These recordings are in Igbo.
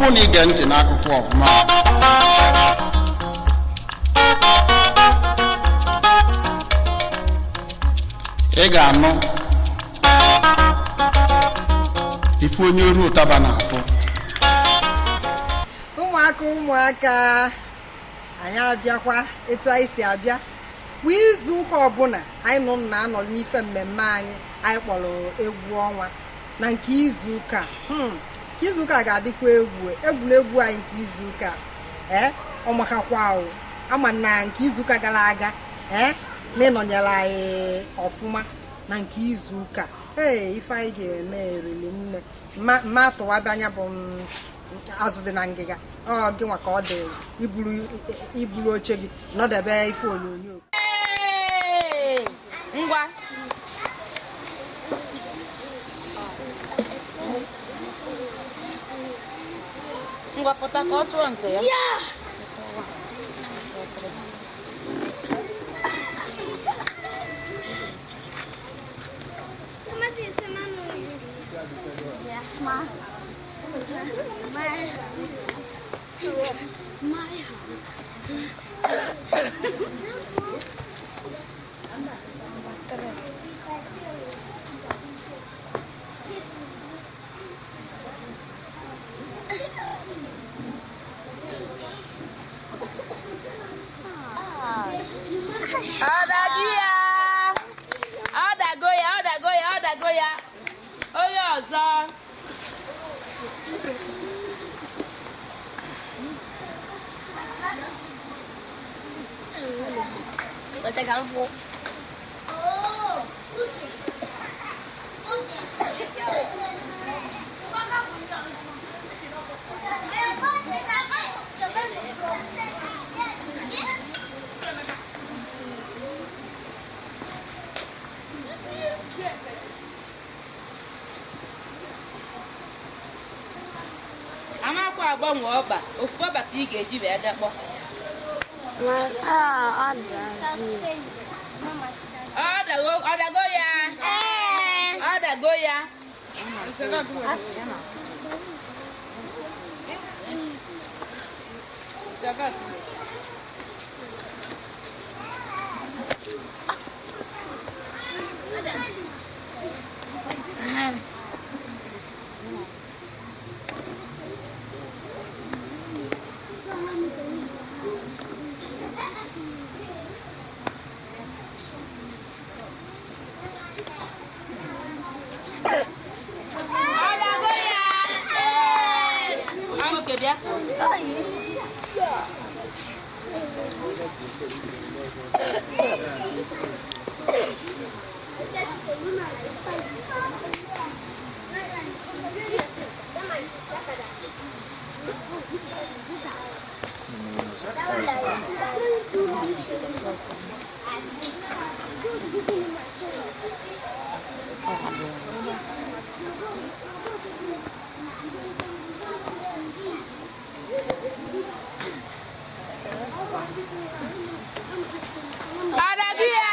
bụrụ na ige ntị n'akụkọ ọfụma, ị ga-anụ ife onye oru ụtaba na-afụ. Ụmụaka, ụmụaka, anyị abịakwa etu anyị si abịa kwa izu ụka ọbụla. Anyị nọ na-anọ n'ife mmemme anyị anyị kpọrọ egwu ọnwa. Na nke izu ụka, nke izu ụka ga-adịkwa egwu. Egwuregwu anyị nke izu ụka, ee, ọmakakwa o. Ama na nke izu ụka gara aga, ee, na ịnọnyere anyị ọfụma. Na nke izu ụka, ee, ife anyị ga-eme erili nne mma atụwabịa anya bụ azụ dị na ngịga. Ọ gị nwa ka ọ dị iburu oche gị nọdebe ife onyonyo. Ngwa, ngwa, pụta ka ọ tụọ nke ya. Ọ dago ya, ọ dago ya, ọ dago ya, ọ dago ya. Onye ọzọ. Amakwa agbanwe ọkpa, ofu ọkpa ka ị ga-eji wee gakpọ. Ọ dago, ọ dago ya, ọ dago ya. Ọ dago ya. Nwoke, bịa. Ọ dago ya,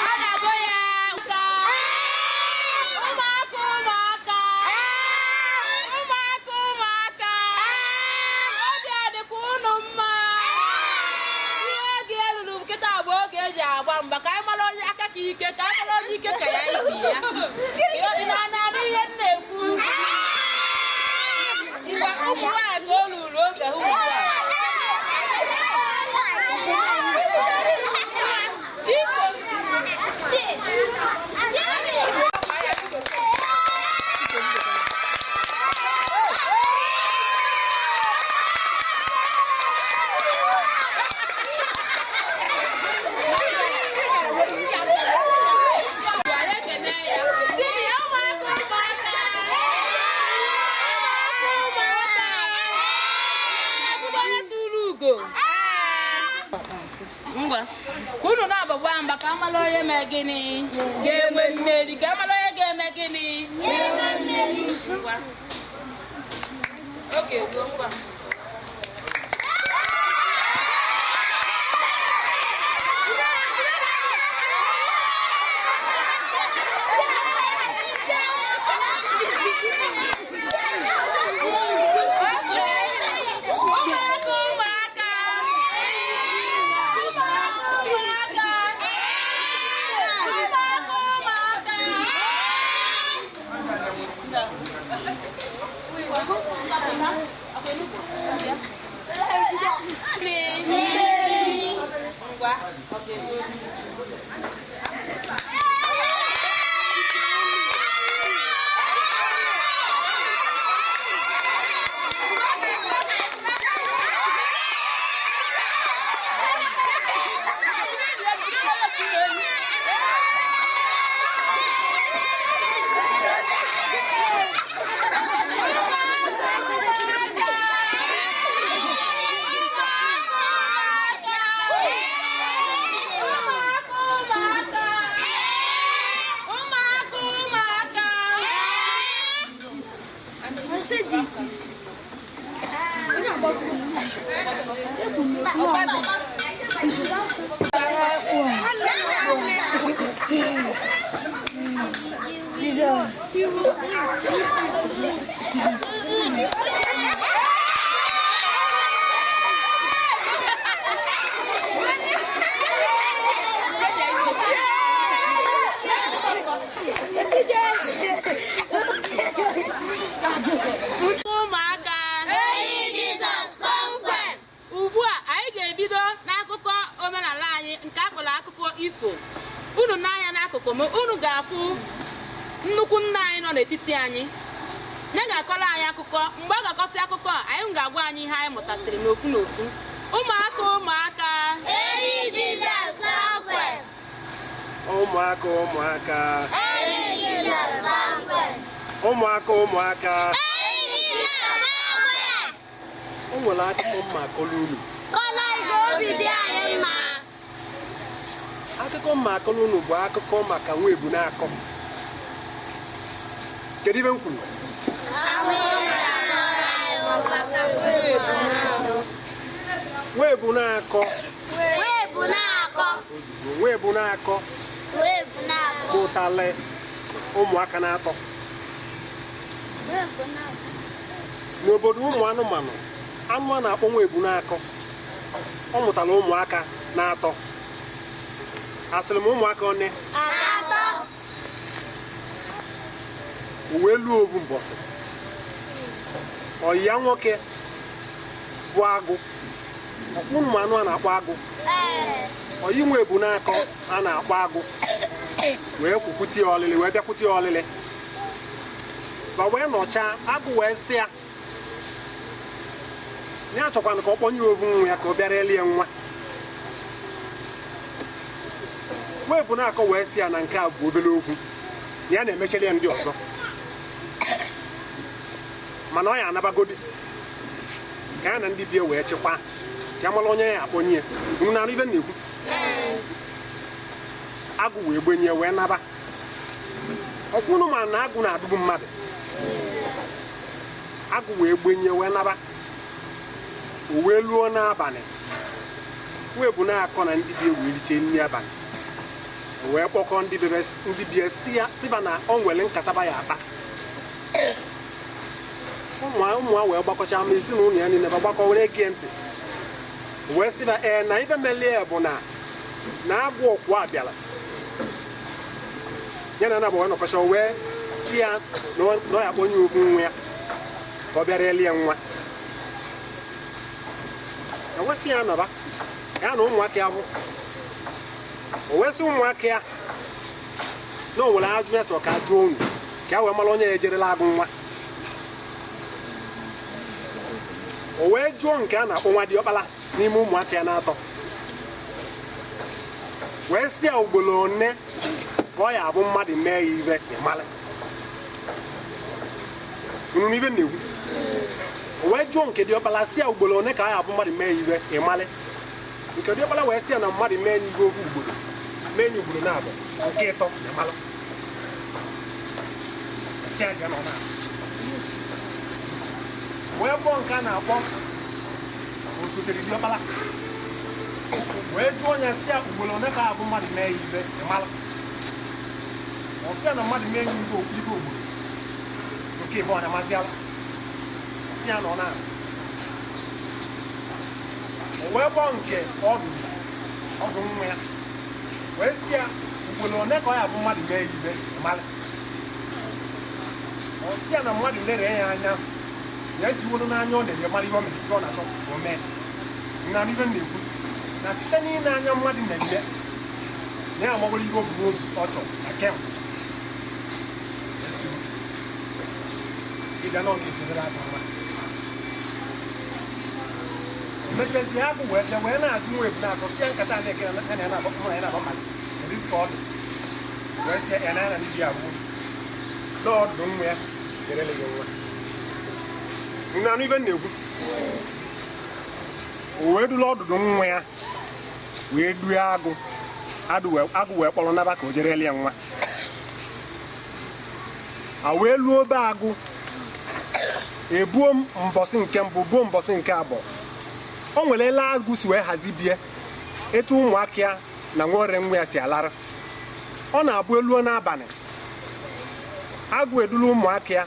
ọ dago ya. Ụmụaka, ụmụaka, ụmụaka, ụmụaka, obi adịkwa unu mma? Ihe oge eluru nkịta bụ oge eji agba mgba ka anyị mara onye aka ka ike, ka anyị mara onye ike ka ya ibi ya. Ị na-anụ ihe m na-ekwu? Ngwa, ụmụ nwaanyị ka o ruru oge ha ugbu a. Chisom. Anyị ekene ya. Sini ya, ụmụaka, ụmụaka. Ụmụaka, ụmụaka. Akụkọ onye tụrụ ugo. Ngwa, ka unu na-agbagba mgba ka amala onye mee gịnị ga-enwe mmeri, ka amala onye ga-eme gịnị. Ngwa, oge ruo, ngwa. Ngwa, ọ ga-egbu. Ụmụaka, ụmụaka. Ụmụaka. Ugbu a anyị ga-ebido n'akụkọ omenala anyị nke a kpọrọ akụkọ ifo. Unu n'anya n'akụkụ m, unu ga-afụ nnukwu nna anyị nọ n'etiti anyị. Ya ga-akọrọ anyị akụkọ. Mgbe ọ ga-akọsị akụkọ a, anyị ga-agwa anyị ihe anyị mụtasịrị n'ofu n'ofu. Ụmụaka, ụmụaka. Ụmụaka, ụmụaka. Ụmụaka, ụmụaka. O nwere akụkọ mma akọlụ unu. Akụkọ mma akọlụ unu bụ akụkọ maka nwa ebu na-akọ. Kedu ibe m kwuru? Nwa ebu na-akọ ozugbo. Nwa ebu na-akọ mụtalị ụmụaka na-atọ n'obodo ụmụ anụmanụ. Anụ a na-akpọ nwa ebu na-akọ, ọ mụtara ụmụaka na-atọ. Asịrị m ụmụaka one? O wee luo ovu mbọsị, ọyị ya nwoke bụ agụ. Ụmụ anụ a na-akpọ agụ, ọyị nwa ebu na-akọ a na-akpọ agụ, wee kwukwute ya ọlịlị, wee bịakwute ya ọlịlị ba wee nọchaa. Agụ wee sị ya ya achọkwana ka ọ kpọnye ovu nwa ya ka ọ bịara elie nwa. Nwa ebu na-akọ wee sị ya na nke a bụ obere okwu, na ya na-emecheli ya ndị ọzọ, mana ọ ya anabagodi ka ya na ndị bie wee chịkwaa ka ya mara onye ya akpọnye ya. Unu na-anụ ibe m na-ekwu? Agụ wee gbenye wee naba. Ọkwụnụ ma na agụ na-adụgbu mmadụ. Agụ wee gbenye wee naba. O wee luo n'abalị, wee bụ na-akọ na ndị bie wee richee nri abalị. O wee kpọkọ ndị bebe, ndị bie, si ya siba na ọ nwere nkata ba ya akpa. Ụmụ ụmụ ha wee gbakọcha ma ezinụlọ ya niile ba gbakọ were gee ntị. O wee sịba ee na ibe melie bụ na na agwụ ọkwụ a bịara ya na anabụ wee nọkọcha, o wee si ya na ọ ya akpọnye ofu nwa ya ka ọ bịara elie nwa. Enwesị ya nọba ya na ụmụaka ya bụ. O wee sị ụmụaka ya na o nwere ajụ ya chọrọ ka a jụọ unu ka ya wee mara onye ya ejerela agụ nwa. O wee jụọ nke a na-akpọ nwa diọkpala n'ime ụmụaka ya na-atọ, wee sị ya ugboro one ka ọ ya abụ mmadụ mee ya ibe ịmalị unu n'ibe na-ekwu. O wee jụọ nke diọkpala sị ya ugboro one ka ọ ya abụ mmadụ mee ya ibe ịmalị. Nke diọkpala wee sị ya na mmadụ mee ya ibe ofu ugboro, mee ya ugboro na-abụ, nke ịtọ ịmalụ. Sị ya bịa na ọ na wee kpọọ nke a na-akpọ osotere diọkpala, wee jụọ ya sị ya ugboro one ka abụ mmadụ mee ya ibe ịmalụ. Ọ sị ya na mmadụ mee ya ibe ibe ugboro nke ịbụ ọnya maziala. Ọ sị ya na ọ na o wee kpọọ nke ọdụ ọdụ nwa ya, wee sị ya ugboro one ka ọ ya bụ mmadụ mee ya ibe ịmalụ. Ọ sị ya na mmadụ lere ya anya Ya ejiwolu n'anya ọ na-enye mara ihe o mere, ihe ọ na-achọ ka o mee. Na ife m na-ekwu na site n'ile anya mmadụ na-enye na ya amagwara ihe o bu n'obi ọ chọrọ na kemgbe ịbịa na ọ ga-ejidere aka nwa. Emechazie, agụ wee bịa wee na-ajụ nwa ebu na-akọ si ya nkata a na-eke na ya na-agba mụ na ya na-agba mmadụ kedụzi ka ọ dị, wee sị ya na ya na ndị ji agwụ na ọdụdụ nwa ya jerele gị nwa. Nna anụ ibe m na-ekwu, o wee dula ọdụdụ nwa ya wee due agụ agụ wee kpọrọ naba ka o jerele ya nwa. A wee luo obe agụ, ebuo mbọsị nke mbụ, buo mbọsị nke abụọ. O nwere ele agụ si wee hazi bie etu ụmụaka ya na nwa nwa ya si alara. Ọ na-abụ eluo n'abalị, agụ edulu ụmụaka ya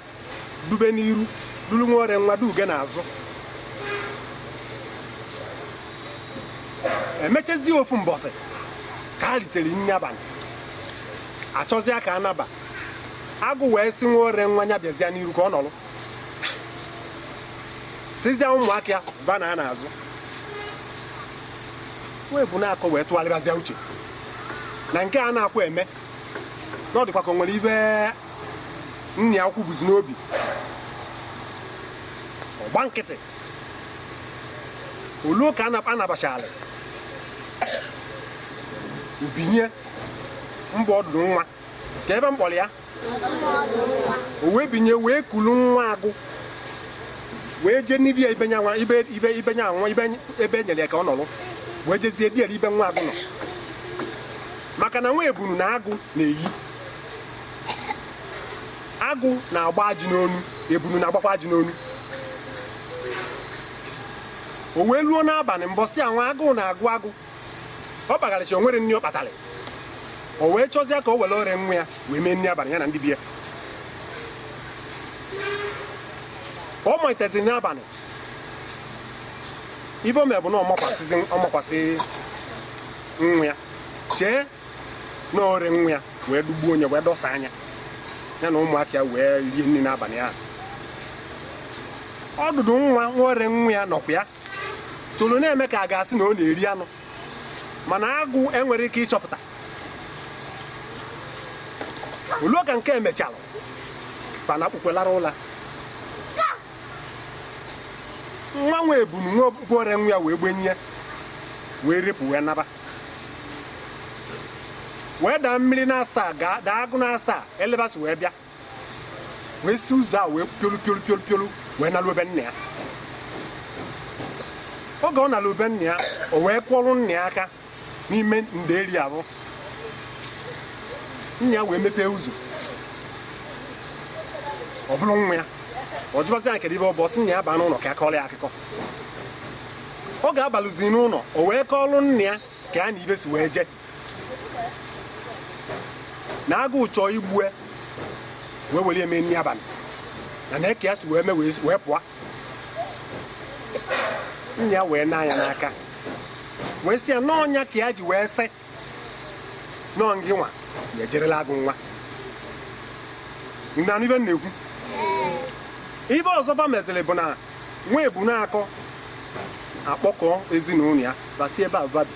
dube n'iru, dulu nwa nwa duge n'azụ. Emechazie ofu mbọsị ka ha ritere nri abalị, achọzie ka anaba. Agụ wee sị nwa nwa ya bịazie n'iru ka ọ nọrọ, sizie ụmụaka ya ba na n'azụ. Nwa ebu na-akọ wee tụgharịbazie uche na nke a na-akwa eme na ọ dịkwa ka o nwere ibe nna ya kwubuzi n'obi. Ọgba nkịtị oluo ka anabachalị ubinye mbọ ọdụdụ nwa ka ebe mkpọrọ ya o wee binye wee kulu nwa agụ wee jee n'ibia ibe nyanwa ibe ibe ibe nyanwa ibe ebe enyere ya ka ọ nọrọ, wee jezie diere ibe nwa agụ nọ, maka na nwa ebunu na agụ na-eyi. Agụ na-agba ajị n'onu, ebunu na-agbakwa ajị n'onu. O wee luo n'abalị mbọsị anwa agụụ na-agụ agụ, ọ kpagharịcha o nwere nri ọ kpatarị, o wee chọzie ka o were ore nwa ya wee mee nri abalị ya na ndị bie. Ọ maliteziri n'abalị ibe o mere bụ na ọmakwasị nwa ya, chee na ore nwa ya wee dugbuo onye wee dọsa anya ya na ụmụaka ya wee rie nri n'abalị ahụ. Ọdụdụ nwa nwa nwa ya nọkwa ya soro na-eme ka a ga-asị na ọ na-eri anụ, mana agụ enwere ike ịchọpụta. Oluo ka nke emechara pana kpukwelara ụla. Nwa nwa ebunu nwa bụore nwa ya wee gbenye wee repụ wee naba wee daa mmiri na asaa gaa daa agụ na asaa elebasị wee bịa wee si ụzọ a wee piolu piolu piolu piolu wee nalụ ebe nna ya. Oge ọ nalụ ebe nna ya, o wee kwọrọ nna ya aka n'ime nderi abụ. Nna ya wee mepee ụzọ, ọ bụrụ nwa ya ọ jụbazi ya kedu ebe ọ bụ, ọ sị nna ya baa n'ụlọ ka a kọọrọ ya akụkọ. Ọ ga-abalụzi n'ụlọ, o wee kọọrọ nna ya ka ya na ibe si wee jee na agụụ chọọ igbue wee were eme nri abalị na na eke ya si wee mee wee pụọ. Nna ya wee na ya n'aka wee sị ya n'ọnya ka ya ji wee sị nọọ ngị nwa ya ejerela agụ nwa. Ndị anụ ibe na-ekwu ibe ọzọ ba meziri bụ na nwa ebu na-akọ akpọkọ ezinụlọ ya basi ebe a babi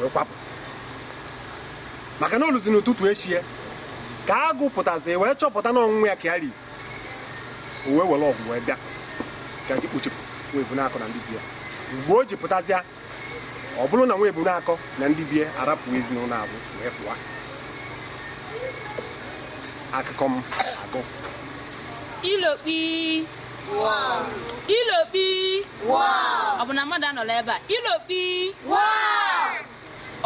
wee kwapụ, maka na oluzi n'ụtụtụ echie ka agụ pụtazi wee chọpụta na ọnwụnwa ya ka ya ri, o wee were ọgwụ wee bịa ka ji kpochipụ nwa ebu na-akọ na ndị bie. Mgbe o ji pụtazịa, ọ bụrụ na nwa ebu na-akọ na ndị bie arapụ ezinụlọ abụ wee pụọ. Akụkọ m agụ. Ilokpi ilokpi ọ bụ na mmadụ anọrọ ebe a. Ilokpi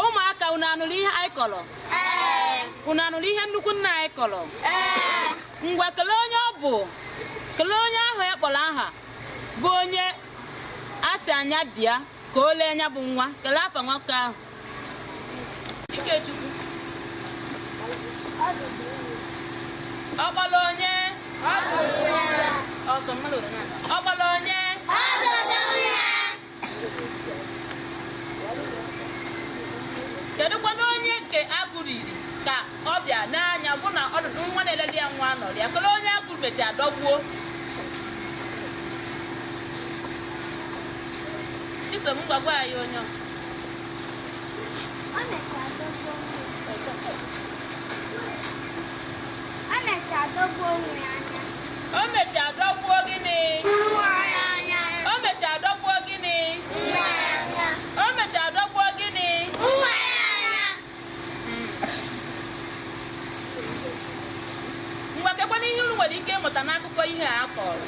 ụmụaka, unu anụrụ ihe anyị kọrọ? Unu anụrụ ihe nnukwu nna anyị kọrọ? Ngwa kelee onye ọ bụ, kelee onye ahụ ya kpọrọ aha bụ onye a sị anya bịa ka o lee anya bụ nwa. Kelee afa nwoke ahụ. Ikechukwu ọkpọrọ onye ọsọ mmadụ ọkpọrọ onye. Kedụkwanụ onye nke agụ riri ka ọ bịa n'anya bụ na ọdụdụ nwa na-elele ya nwa nọrọ ya? Kelee onye agụ mechara dọgbuo. Chisom, ngwa gwa anyị onye ọ. O mechara dọgbuo gịnị? O mechara dọgbuo gịnị? O mechara dọgbuo gịnị? Ngwa, kekwana ihe unu nwere ike ịmụta n'akụkọ ihe a kọrọ.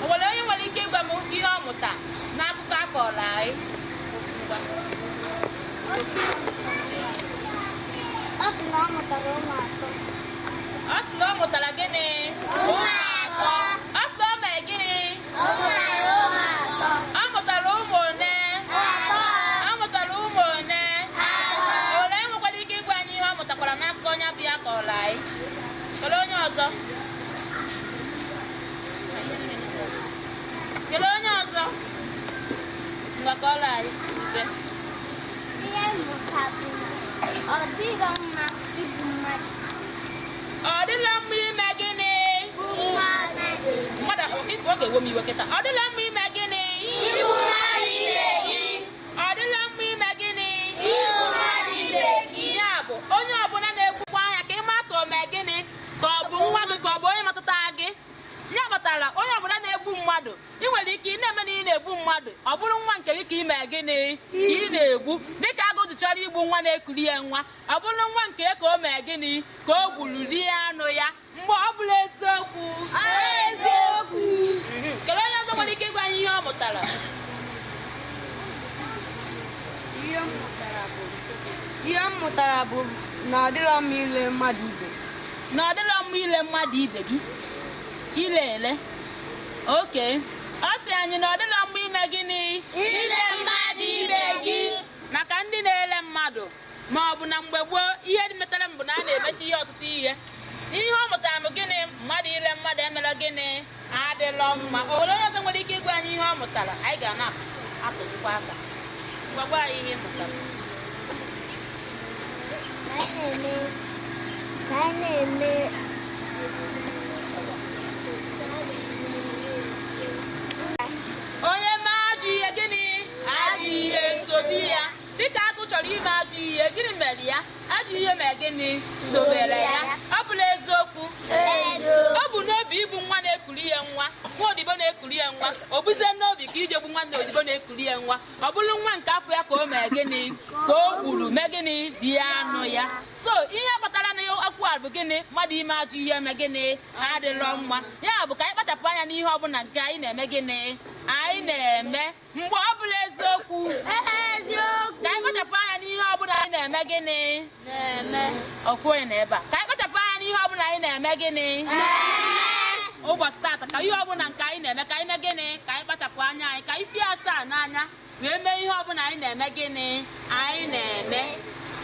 O nwere onye nwere ike ịgwa m ihe ọ mụta n'akụkọ a kọrọ anyị? Ngwa. Ọ sị na ọ mụtara ụmụ atọ. Ọ sị na ọ mụtara gịnị? Ụmụ atọ. Ọ sị na ọ mee gịnị? Ọ mụtara ụmụ atọ. Ọ mụtara ụmụ one? Atọ. Ọ mụtara ụmụ one? Atọ. Ole nwekwara ike ịgwa anyị ihe ọ mụtakwara n'akụkọ onye bụ ya kọrọ anyị? Kelee onye ọzọ. Kelee onye ọzọ. Ngwa, kọrọ anyị. Zute. Ihe mmụta bụ na ọ dịrọ mma igbu mmadụ. Ọ dịla mma ime gịnị? Mmadụ. Mmadụ ife ọ ga-ewe m iwe kịta. Ọ dịla mma ime gịnị? Igbu mmadụ ibe gị. Ọ dịla mma ime gịnị? Igbu mmadụ ibe gị. Ya bụ, onye ọbụla na-ekwukwa anya ka ị maa ka o mee gịnị, ka ọ bụ nwa gị, ka ọ bụ onye metụta gị. Ya kpatara onye ọbụla na-egbu mmadụ, ị nwere ike ị na-eme na ị na-egbu mmadụ, ọ bụrụ nwa nke gị ka ị mee gịnị ka ị na-egbu. Dịka agụ ji chọrọ igbu nwa na-ekuri ya nwa, ọ bụrụ nwa nke ya ka o mee gịnị ka o gburu rie anụ ya. Mgbe ọ bụla eziokwu. Eziokwu. Kelee onye ọzọ nwere ike ịgwa anyị ihe ọ mụtara. Ihe m mụtara bụ na ọ dịrọ mma ile mmadụ ibe. Na ọ dịrọ mma ile mmadụ ibe gị, ile ele. Oke ọ sị anyị na ọ dịrọ mma ime gịnị? Ile mmadụ ibe gị. Maka ndị na-ele mmadụ, ma ọ bụ na mgbe gboo ihe metara mbụ na a na-emecha ihe ọtụtụ ihe. Ihe ọ mụtara bụ gịnị? Mmadụ ile mmadụ emere gịnị? Adịrọ mma. O nwere onye ọzọ nwere ike ịgwa anyị ihe ọ mụtara? Anyị ga na-atụzikwa aka. Ngwa, gwa anyị ihe ị mụtara. Ka anyị na-eme ka anyị na-eme Onye mee ajọ ihe, gịnị? Ajọ ihe sobi ya. Dịka agụ chọrọ ime ajọ ihe, gịnị mere ya? Ajọ ihe mere gịnị? Sobere ya. Ọ bụla eziokwu. Eziokwu. Ọ bụ n'obi igbu nwa na-ekuri ya nwa, nwa odibo na-ekuri ya nwa, o buzie n'obi ka ije gbu nwanne odibo na-ekuri ya nwa, ọ bụrụ nwa nke afọ ya ka o mee gịnị ka o gburu, mee gịnị, rie anụ ya. So ihe kpatara na okwu a bụ gịnị? Mmadụ ime ajọ ihe mee gịnị? Adịrọ mma. Ya bụ ka anyị kpachapụ anya n'ihe ọbụla nke anyị na-eme gịnị anyị na-eme. Mgbe ọ bụla eziokwu. Eziokwu. Ka anyị kpachapụ anya n'ihe ọbụla anyị na-eme gịnị Na-eme. Ofu onye na ebe a. Ka anyị kpachapụ anya n'ihe ọbụla anyị na-eme gịnị ụbọchị taata. Ka ihe ọbụla nke anyị na-eme, ka anyị mee gịnị, ka anyị kpachapụ anya anyị, ka anyị fie asaa n'anya wee mee ihe ọbụla anyị na-eme gịnị anyị na-eme.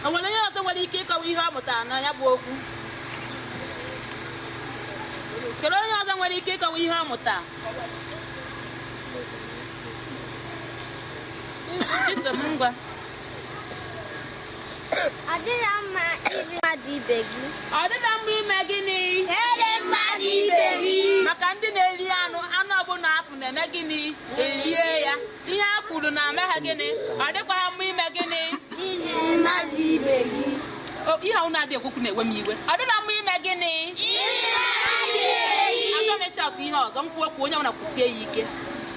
O nwere onye ọzọ nwere ike ịkọwa ihe ọ mụtara na ya bụ okwu? Kedu onye ọzọ nwere ike ịkọwa ihe ọ mụtara? Chisom, ngwa. Ọ dịrọ mma iri mmadụ ibe gị. Ọ dịla mma ime gịnị? Ele mmadụ ibe gị. Maka ndị na-eri anụ, anụ ọbụla afụ na-eme gịnị? Erie ya. Ihe a kwuru na ame ha gịnị? Ọ dịkwa ha mma ime gịnị? Iri mmadụ ibe gị. O, ihe a unu adịghị ekwukwu na-ewe m iwe. Ọ dịla mma ime gịnị? Iri mmadụ ibe gị. Achọ m ịshaụtụ ihe ọzọ, m kwuo okwu, onye ọbụla kwụsie ya ike.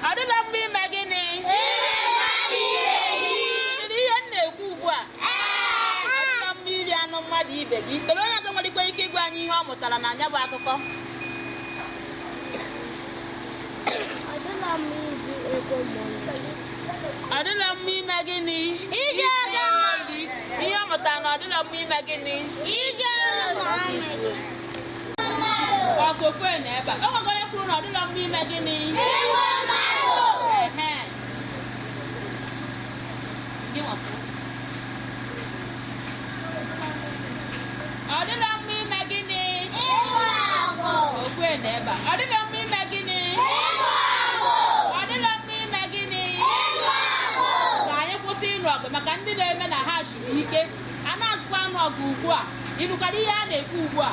Ọ dịla mma ime gịnị? Iri mmadụ ibe gị. Kedu ihe m na-ekwu ugbu a? Ọ dịla mma iri anụ mmadụ ibe gị. Kedu onye ọzọ nwere ike ịgwa anyị ihe ọ mụtara na ya bụ akụkọ? Ọ dịla mma izu ego mmadụ. Ọ dịla mma ime gịnị? Iji ego mmadụ. Ihe ọ mụtara na ọ dịla mma ime gịnị? Iji ego mmadụ. Ọsọ ofu na ebe a. O nwego onye kwuru na ọ dịla mma ime gịnị? Igbu mmadụ. Ehe. Gị nwa kwuo. Ọ dịla mma ime gịnị? Ịgba agbụ. Ofu na ebe a. Ọ dịla mma ime gịnị? Ịgba agbụ. Ọ dịla mma ime gịnị? Ịgba agbụ. Ka anyị kwụsị ịnụ ọgụ, maka ndị na-eme na ha siri ike. A na-azụkwa anụ ọgụ ugbu a. Ịnụkwara ihe a na-ekwu ugbu a?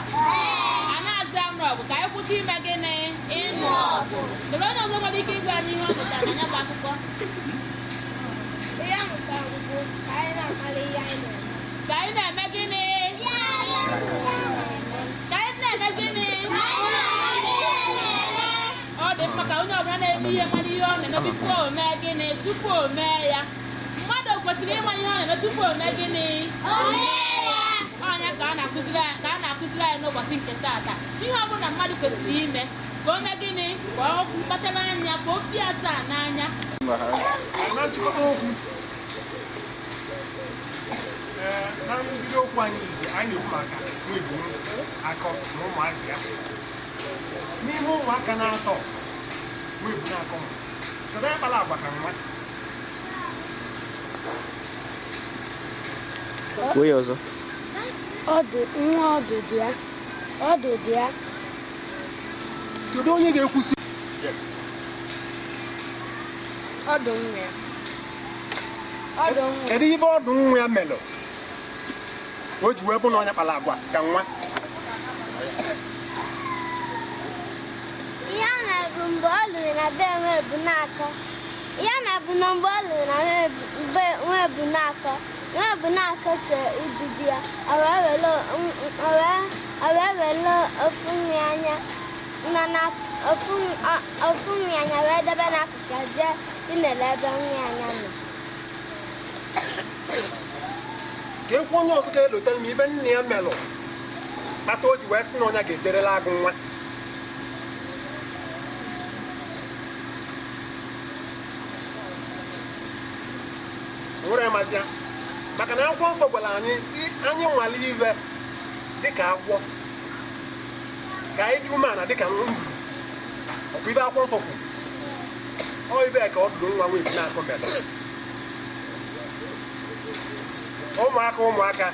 A na-azụ anụ ọgụ. Ka anyị kwụsị ime gịnị? Ịnụ ọgụ. Kedu onye ọzọ nwere ike ịgwa anyị ihe ọ mụtara na ya bụ akụkọ? Ka anyị na-eme gịnị? Ka anyị na-eme gịnị? Ọ dị mma ka onye ọbụla na-eme ihe mara ihe ọ na-eme tupu o mee gịnị? Tupu o mee ya. Mmadụ kwesịrị ịma ihe ọ na-eme tupu o mee gịnị? Ọnya ka a na-akụziri anyị n'ụbọchị nke taata. Ihe ọbụla mmadụ kwesịrị ime ka o mee gịnị? Ka ọ kpachara anya, ka o pịa asaa n'anya. Na nchịkọta okwu, na mbido okwu anyị izi anyị na-ekwu maka Nwa Ebunu Akọ na ụmụazị ya. N'ime ụmụaka na-atọ Nwa Ebunu Akọ mụ, kedu onye kpara agwa ka nwa? Kwuo ya ọzọ. Ọdụ nwa ọdụdụ ya. Ọdụdụ ya. Kedu onye ga-ekwusi? Ọdụ nwa ya. Ọdụ nwa. Kedu ibe ọdụ nwa ya melụ o ji wee bụ na onye kpara agwa ka nwa? Ihe a na-ebu mgbe ọ lụrụ na be Nwa Ebunu Akọ. Ihe a na-ebu na mgbe ọ lụrụ na be Nwa Ebunu Akọ. Nwa Ebunu Akọ chọrọ ibibi ya. O wee were ofu nri anya nọ na ofu nri anya wee debe n'akụkụ ya jee dinere ebe nri anya nọ. Ka ekwu onye ọzọ ga-elotere m ibe nne ya melụ kpata o ji wee sị na onye ga-ejerela agụ nwa. Nwere masị ya maka na akwụkwọ nsọ gwara anyị si anyị nwale ive dịka agwọ, ka anyị dị umeala dịka nduru. Ọkwa ibe akwụkwọ nsọ kwuru, ọ ibe ka ọ dụrụ nwa Nwa Ebunu Akọ mere. Ụmụaka ụmụaka,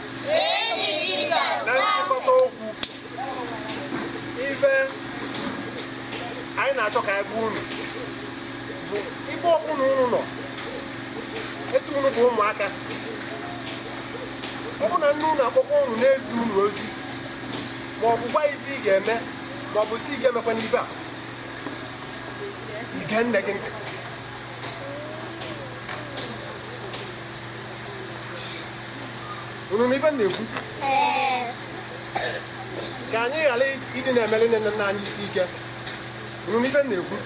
na nchịkọta okwu, ibe anyị na-achọ ka anyị gwa unu bụ ibe ọbụla unu nọ, etu unu bụ ụmụaka, ọ bụ na nne unu akpọkọ unu na-ezi unu ozi ma ọ bụ gwa ife ị ga-eme ma ọ bụ si ị ga-emekwa n'ibe a, ige nne gị ntị. Unu na ibe m na-ekwu ka anyị ghara ịdị na-emere nne na nna anyị isi ike. Unu na ibe m na-ekwu?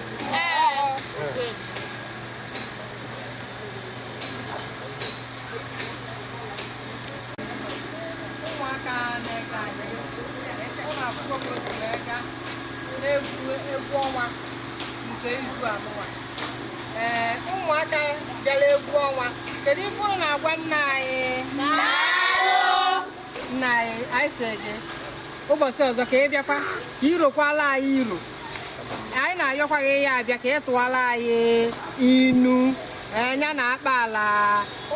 Ụmụaka na-ege anyị, ụmụ akwụkwọ ka o si wee gaa n'egwu egwu ọnwa nke izu abụọ. Ee, ụmụaka bịara egwu ọnwa, kedu ife unu na-agwa nna anyị? Nna anyị, anyị sị gị ụbọchị ọzọ ka ị bịakwa, ka irokwala anyị iro. Anyị na-ayọkwa gị ya abịa ka ị tụwala anyị inu enya na akpa ala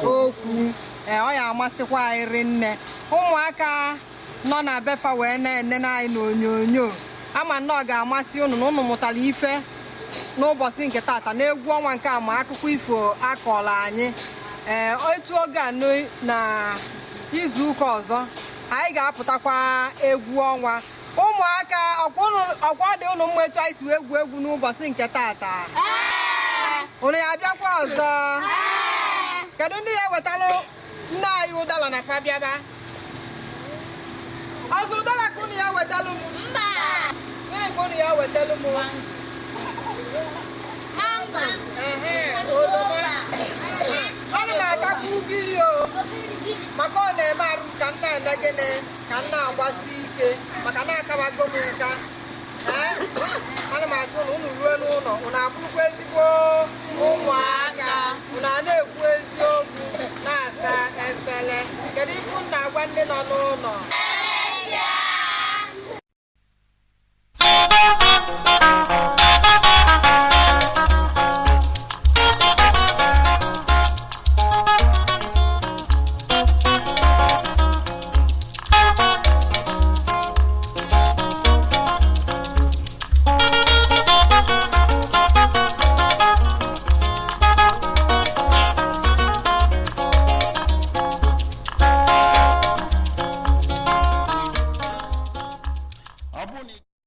okwu. Ee, ọ ya amasịkwa anyị rinne. Ụmụaka nọ na befa wee na-enene anyị n'onyonyo, ama nnọọ ga-amasị unu na unu mụtara ife n'ụbọchị nke tata n'egwu ọnwa nke a ma akụkọ ifo akọrọ anyị. Ee, otu oge a na izu ụka ọzọ anyị ga-apụtakwa egwu ọnwa. Ụmụaka, ọkwa dị unu mma etu anyị si wee egwu egwu n'ụbọchị nke tata? Unu ya abịakwa ọzọ? Kedu ndị ya wetalụ nne anyị ụdala na fa bịaba? Ọzọ ụdala ka unu ya wetalụ m? Gịnị ka unu ya wetalụ m? Ehe, oroma. Ana m atakwa ugiri o, maka ọ na-eme arụ m ka m na-eme gịnị, ka m na-agbasi ike, maka na akabago m nka. Ee, ana m asị unu, unu ruo n'ụlọ unu abụrụkwa ezigbo ụmụaka, unu a na-ekwu eziokwu, na-asa efere. Kedu ife unu na-agwa ndị nọ n'ụlọ?